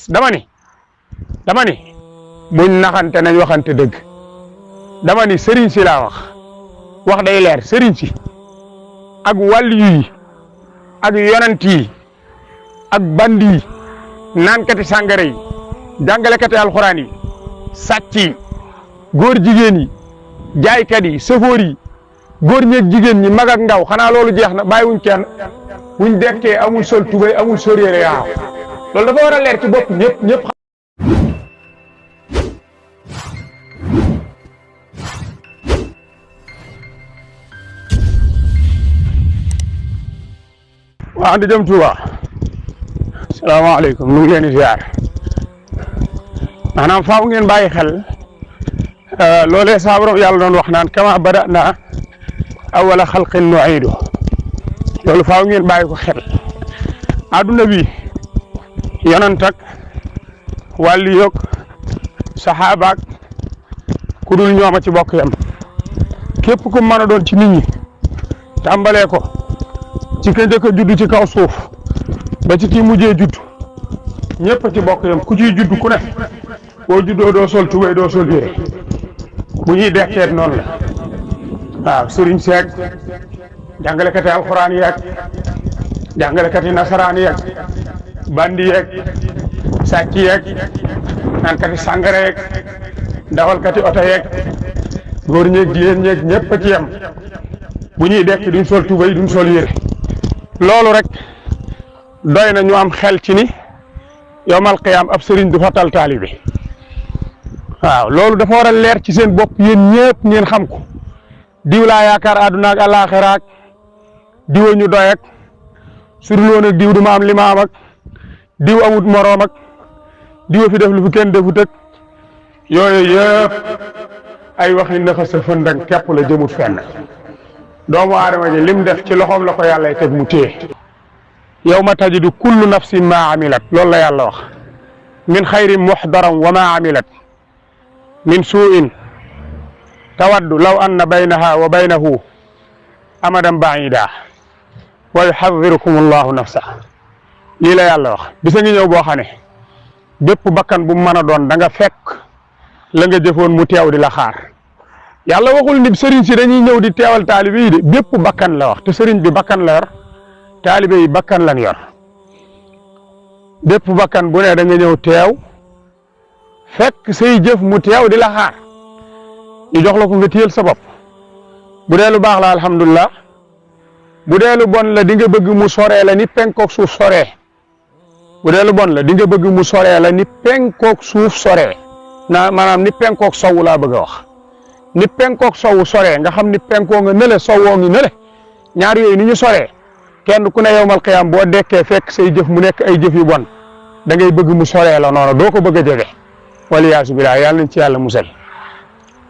fas dama ni buñ naxante nañ waxante dëgg dama ni sëriñ si laa wax day leer sëriñ si ak wàllu yi ak yonent yi ak bandi yi naankati sàngara yi jàngalekati alxuraan yi sàcc yi góor jigéen yi jaaykat yi sëfoor yi góor ñeeg jigéen ñi mag ak ndaw xanaa loolu jeex na bàyyiwuñ kenn buñ dekkee amul sol tubéy amul sol yére yaaw loolu dafa war a leer ci bopp ñëpp waaw di jëm Tuuba salaamaaleykum ñu ngi leen di ziar maanaam faaw ngeen bàyyi xel loolee saa borom yàlla doon wax naan kama bada'na awwala xalqin nu'iidu loolu faaw ngeen bàyyi ko xel adduna bi yonent ak wàllu yoog saxaaba ak ku dul ñooma ci bokk yam képp ku mën a doon ci nit ñi tàmbalee ko ci ka njëkk a judd ci kaw suuf ba ci kii mujjee judd ñëpp ci bokk yam ku ciy judd ku ne boo juddoo doo sol tubéy doo sol yére bu ñuy dekkeet noonu la waaw sëriñ seeg jàngalekati alxuraan yeeg jàngalekati nasaraan yeeg bandi yeeg sàcc yeeg naankati sàngara yeeg dawalkati oto yeeg góor ñeeg jigéen ñeeg ñëpp a ci yem bu ñuy dekk duñ sol tubéy duñ sol yére loolu rek doy na ñu am xel ci ni yowmal qiyaam ab sëriñ du fa tal taalibe waaw loolu dafa war a leer ci seen bopp yéen ñëpp ngeen xam ko diw laa yaakaar àdduna ak àllaaxira ak diwa ñu doy ak surloon ak diw du ma am li ma am ak diw amut moroom ak diwa fi def lu fi kenn defut ak yooyu yëpp ay waxi naxa sa fëndang képp la jëmut fenn doomu aadama ji lim def ci loxoom la ko yàlla teg mu téye yawma tajidu kullu nafsin ma amilat loolu la yàlla wax min xayrin muxdaram wa ma amilat min suu'in tawaddu law anna baynaha wa baynahu amadan baida wa yuxadirukum allahu nafsa lii la yàlla wax bisa ngi ñëw boo xam ne bépp bakkan bu mën a doon da nga fekk la nga jëfoon mu teew di la xaar yàlla waxul ni sëriñ si dañuy ñëw di teewal taalibe yi de bépp bakkan la wax te sëriñ bi bakkan la yor taalibe yi bakkan lan yor bépp bakkan bu ne da nga ñëw teew fekk say jëf mu teew di la xaar ñu jox la ko nga téyel sa bopp bu dee lu baax la alhamdulilah bu dee lu bon la di nga bëgg mu soree la ni penkook suuf soree bu dee lu bon la di nga bëgg mu soree la ni penkook suuf soree maanaam ni penkook sowu laa bëgg a wax ni penkook sowu soree nga xam ni penkoo nga nële sowoo ngi nële ñaar yooyu ni ñu soree kenn ku ne yowmal qiyaam boo dekkee fekk say jëf mu nekk ay jëf yu bon da ngay bëgg mu soree la noonu doo ko bëgg a jege waliyaasu billaah yàlla nañ ci yàlla musal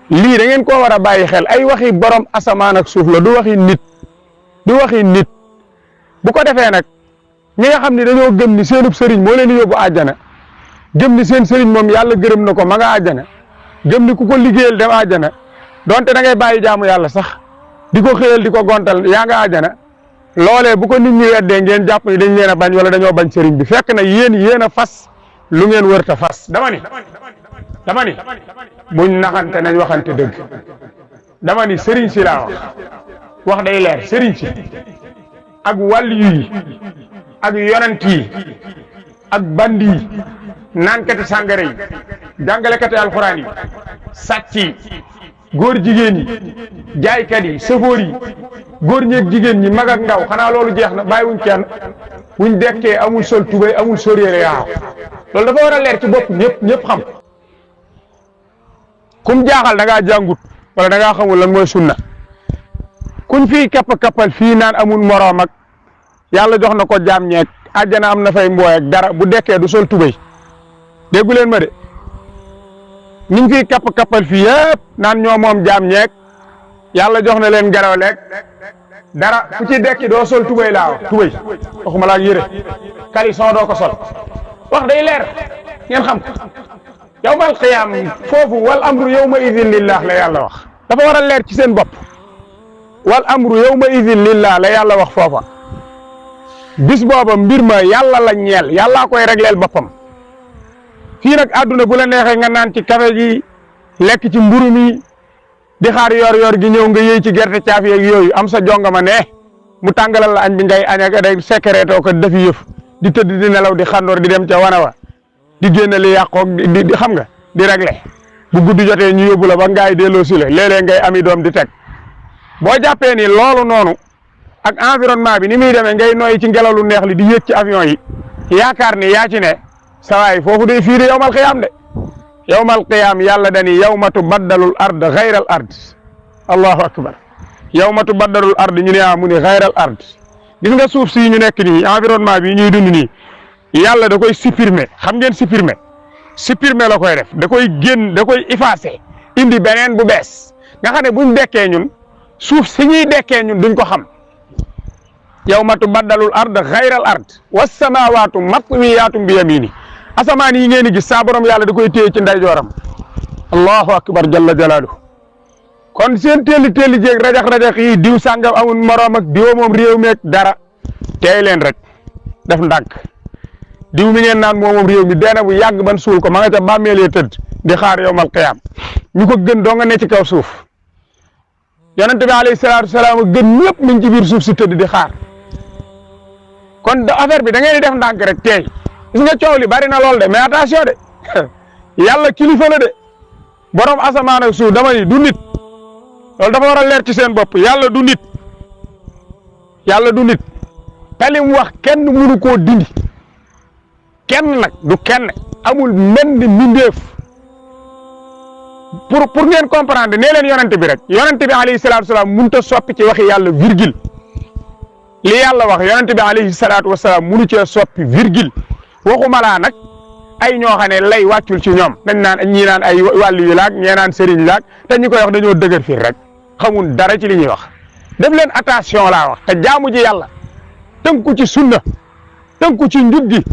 lii da ngeen koo war a bàyyi xel ay waxi borom asamaan ak suuf la du waxi nit bu ko defee nag ñi nga xam ne dañoo gëm ni seenub sëriñ moo leen di yóbbu àjjana gëm ni seen sëriñ moom yàlla gërëm na ko ma nga àjjana gëm ni ku ko liggéeyal dem àjjana donte da ngay bàyyi jaamu yàlla sax di ko xëyal di ko gontal yaa nga àjjana loolee bu ko nit ñi weddee ngeen jàpp ni dañ leen a bañ wala dañoo bañ sëriñ bi fekk na yéen a fas lu ngeen wërta fas dama ni buñ naxante nañ waxante dëgg dama ni sëriñ si laa wax day leer sëriñ si ak wàllu yi ak yonent yi ak bandi yi naankati sàngara yi jàngalekati alxuraan yi sàcc yi góor jigéen yi jaaykat yi sëfoor yi góor ñeeg jigéen ñi mag ak ndaw xanaa loolu jeex na bàyyiwuñ kenn buñ dekkee amul sol tubéy amul sol yére yaaw loolu dafa war a leer ci bopp ñëpp xam kum jaaxal da ngaa jàngut wala da ngaa xamul lan mooy sunna kuñ fii kappal fii naan amul moroom ak yàlla jox na ko jaam ñeeg àjjana am na fay mbooy ak dara bu dekkee du sol tubéy déggu leen ma de niñ fii kappal fii yëpp naan ñoo moom jaam ñeeg yàlla jox na leen garaw leeg dara ku ci dekki doo sol tubéy laa tubéy waxuma laa yére caleçon doo ko sol wax day leer ngeen xam ko yawmal qiyaam foofu wal amru yawma idin lillah la yàlla wax dafa war a leer ci seen bopp wal amru yawma idin lillah la yàlla wax foofa bis booba mbir ma yàlla la ñeel yàllaa koy régleel boppam fii nag àdduna bu la neexee nga naan ci café gi lekk ci mburu mi di xaar yor gi ñëw nga yëy ci gerte caaf yeeg yooyu am sa jongama ne mu tàngalal la añ bi ngay añ ak day secrétoo ko defi yëf di tëdd di nelaw di xandoor di dem ca wana wa di génne li yàqoog di xam nga di réglé bu guddi jotee ñu yóbbu la ba ngaay delloo si la léeg-léeg ngay ami doom di teg boo jàppee ni loolu noonu ak environnement bi ni muy demee ngay noyyi ci ngelaw lu neex li di yéeg ci avion yi yaakaar ni yaa ci ne sawaay foofu day fiiri yawmal qiyaam de yawmal qiyaam yàlla dani yawma tubaddalul ard xayral ard allahu akbar yawma tubaddalul ard ñu ne mu ni xayral ard gis nga suuf si ñu nekk nii environnement bi ñuy dund nii yàlla da koy supprimer xam ngeen supprimer la koy def da koy génn da koy effacer indi beneen bu bees nga xam ne buñ dekkee ñun suuf si ñuy dekkee ñun duñ ko xam yawma tubaddalul ard xayral ard was samaawaatu matwiyaatum bi yamini asamaan yi ngeen di gis saa borom yàlla da koy téye ci ndeyjooram allahu akbar jalla jalaaluhu kon seen telli jéeg rajax yi diw sàngam amul morom ak diw moom réew meeg dara teey leen rek def ndànk diw mi ngeen naan moom réew mi deena bu yàgg ban suul ko ma nga ca bàmmeelee tëdd di xaar yawmal qiyaam ñu ko gën doo nga ne ci kaw suuf yonent bi alayhi salaatu wasalaam gën ñëpp mi ngi ci biir suuf si tëdd di xaar kon affaire bi da ngeen di def ndànk rek teey gis nga coow li bari na lool de mais attention de yàlla kilifa la de borom asamaan ak suuf dama ni du nit loolu dafa war a leer ci seen bopp yàlla du nit te li mu wax kenn mënu koo dindi kenn nag du kenn amul menn mbindeef pour ngeen comprendre nee leen yonent bi rek yonent bi alayhi salaatu wasalaam mënut a soppi ci waxi yàlla virgule li yàlla wax yonent bi alayhi salaatu wasalaam mënu cee soppi virgule waxuma laa nag ay ñoo xam ne lay wàccul ci ñoom dañ naan ñii naan ay wàllu yu laag ñee naan sëriñ laag te ñi koy wax dañoo dëgër fii rek xamul dara ci li ñuy wax def leen attention laa wax te jaamu ji yàlla tënku ci sunna tënku ci njub gi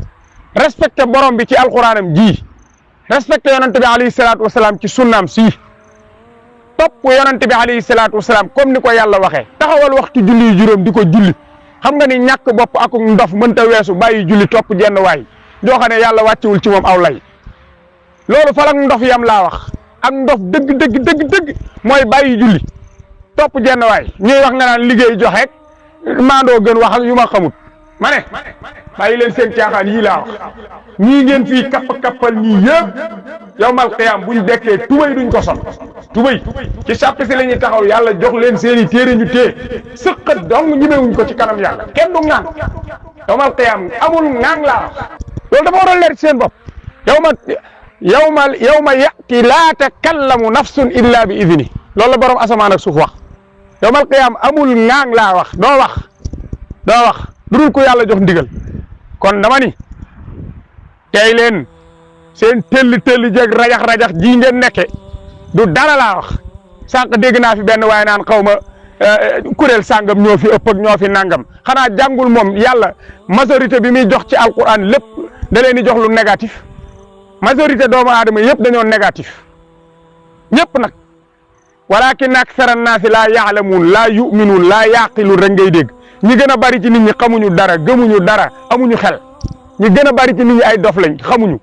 respecté borom bi ci alxuraanam ji respecté yonent bi alayhi salaatu wasalaam ci sunnaam si topp yonent bi alayhi salaatu wasalaam comme ni ko yàlla waxee taxawal waxtu julli juróom di ko julli xam nga ni ñàkk bopp ak ndof mënta weesu bàyyi julli topp jenn waay joo xam ne yàlla wàccewul ci moom aw lay loolu falak ndof yam laa wax ak ndof dëgg mooy bàyyi julli topp jenn waay ñuy wax nga naan liggéey joxeek maandoo gën wax ak yu ma xamut ma ne bàyyi leen seen caaxaan yii laa wax ñii ngeen fii kappal ñii yëpp yawmal qiyaam buñ dekkee tubay duñ ko sol tubay ci sàpp si la ñuy taxaw yàlla jox leen seeni téere ñu téye sëqat dong ñemewuñ ko ci kanam yàlla kenn du ŋaan yawmal qiyaam amul ŋaan laa wax loolu dafa war a leer ci seen bopp yawma ya'ti laa takallamu nafsun illa bi idni loolu la borom asamaan ak suuf wax yawmal qiyaam amul ŋaan laa wax doo wax dul ko yàlla jox ndigal kon dama ni tey leen seen telli jeeg rajax ji ngeen nekke du dara laa wax sànq dégg naa fi benn waaye naan xaw ma kuréel sàngam ñoo fi ëpp ak ñoo fi nangam xanaa jàngul moom yàlla majorité bi muy jox ci alquran lépp da leen di jox lu négatif majorité doomu aadama yëpp dañoo négatif ñëpp nag walakin aksara naasi laa yaalamuun laa yuminuun laa yaqiluun rek ngay dégg ñi gën a bari ci nit ñi xamuñu dara gëmuñu dara amuñu xel ñi gën a bari ci nit ñi ay dof lañ xamuñu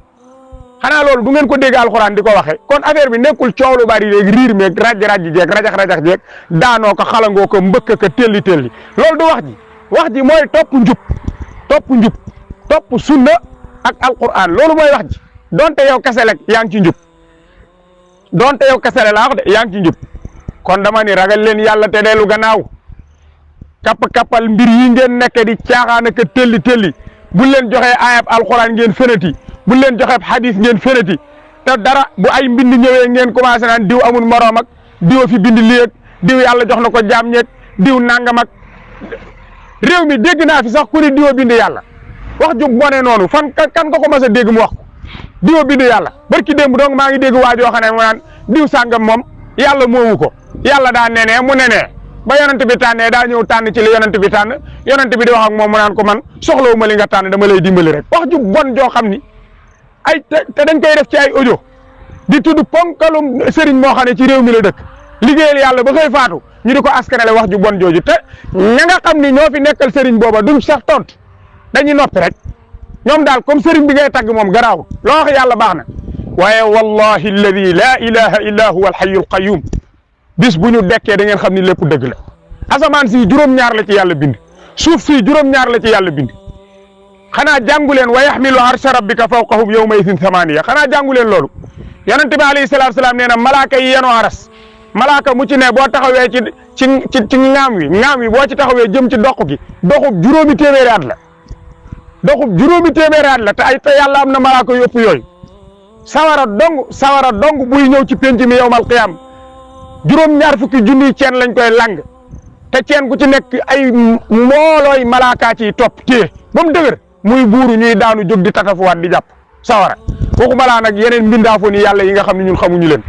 xanaa loolu du ngeen ko dégg alxuraan di ko waxe kon affaire bi nekkul coow lu bari léegi riir meeg raj jeeg rajax jeeg daanoo ko xalangoo ko mbëkk ko telli loolu du wax ji mooy topp njub topp sunna ak alxuraan loolu mooy wax ji donte yow kese la yaa ngi ci njub donte yow kese la laa wax de yaa ngi ci njub kon dama ni ragal leen yàlla te dellu gannaaw kappal mbir yi ngeen nekk di caaxaan ak telli bu leen joxee ayab alxuraan ngeen fenati bu leen joxee hadis ngeen fenati te dara bu ay mbind ñëwee ngeen commencé naan diw amul moroom ak diw fi bind lii ak diw yàlla jox na ko jaam ñeeg diw nangam ak réew mi dégg naa fi sax ku ni diw bind yàlla wax ju bone noonu fan kan nga ko mas a dégg mu wax ko diw bind yàlla barki démb donc maa ngi dégg waa joo xam ne mu naan diw sàngam moom yàlla moomu ko yàlla daa nenee mu nenee ba yonent bi tànnee daa ñëw tànn ci li yonent bi tànn yonent bi di wax ak moom mu naan ko man soxlawuma li nga tànn dama lay dimbali rek wax ju bon joo xam ni ay te dañ koy def ci ay audio di tudd ponkalum sëriñ moo xam ne ci réew mi la dëkk liggéeyal yàlla ba xëy faatu ñu di ko askanale wax ju bon jooju te ña nga xam ni ñoo fi nekkal sëriñ booba duñ sax tont dañuy noppi rek ñoom daal comme sëriñ bi ngay tagg moom garaaw loo wax yàlla baax na waaye wallahi alladi la ilaha illa huwa alhayyul qayyum bis bu ñu dekkee da ngeen xam ni lépp dëgg la. asamaan si juróom-ñaar la ci yàlla bind suuf si juróom-ñaar la ci yàlla bind xanaa jàngu leen wa yaxmilu arsha rabbika fawqahum yawma idin thamaniya xanaa jàngu leen loolu yonente bi alayhi salaatu salaam nee na malaaka yi yenoo aras malaaka mu ci ne boo taxawee ci ŋaam wi boo ci taxawee jëm ci doq gi doxub juróomi téeméeri at la doxub juróomi téeméeri at la te yàlla am na malaaka yu ëpp yooyu sawara dong buy ñëw ci penc mi yawmal qiyaam juróom-ñaar fukki junniy ceen lañ koy lang te ceen ku ci nekk ay mboolooy malaakaa ciy topp téye ba mu dëgër muy buuru ñuy daanu jóg di tatafuwaat di jàpp sawara waxuma laa nag yeneen mbindaafoon yi yàlla yi nga xam ne ñun xamuñu leen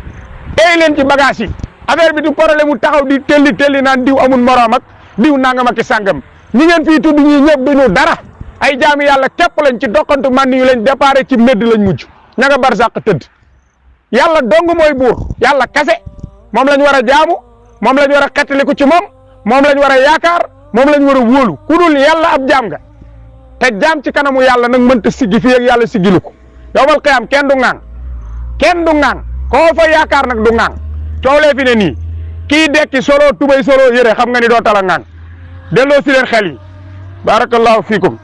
tey leen ci bagage yi affaire bi du problème mu taxaw di telli naan diw amul moroom ak diw nangam ak sàngam ñi ngeen fii tudd ñi ñëpp duñu dara ay jaami yàlla képp lañ ci doqantu man yu lañ déparé ci mbedd lañ mujj ña nga barsàq tëdd yàlla dong mooy buur yàlla kase moom lañ war a jaamu moom lañ war a xettaliku ci moom lañ war a yaakaar moom lañ war a wóolu ku dul yàlla ab jaam nga te jaam ci kanamu yàlla nag mënta siggi fii ak yàlla siggilu ko yawmal qiyaam kenn du ŋaan koo fa yaakaar nag du ŋaan coow lee fi ne nii kii dekki solo tubay solo yëre xam nga ni doo tala ŋaan delloo si leen xel yi barakallahu fiikum